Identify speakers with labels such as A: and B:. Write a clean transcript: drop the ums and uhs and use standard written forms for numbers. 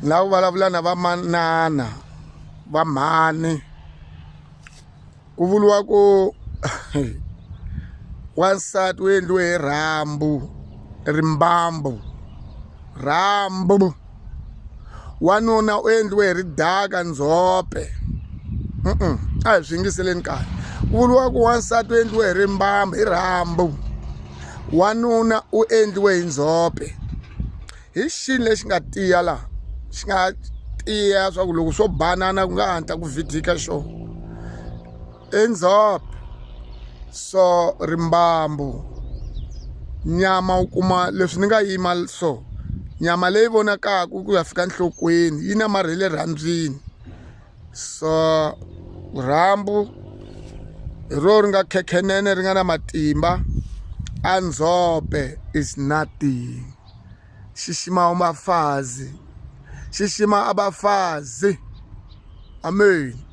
A: Ni lava ku vulavula na vamanana va mhani ku vuriwa ku wansati u endliwe hi rhambu rimbambu rhambu wanuna u endliwe hi ridaka ndzhope a hi swi yingiseleni kahle ku vuriwa ku wansati u endliwe hi rimbambu hi rhambu wanuna u endliwe hi ndzhope hi xini lexi nga tiya laha xi nga tiya swa ku loko swo banana ku nga hatla ku vhidika xona i ndzhope so rimbambu nyama u kuma leswi ni nga yima so nyama leyi vonakaka ku ya fika nhlokweni yi namarhele rhandzwini so rhambu hi ro ri nga khekhenene ri nga na matimba a ndzhope is nothing xixima abafazi xixima abafazi amen.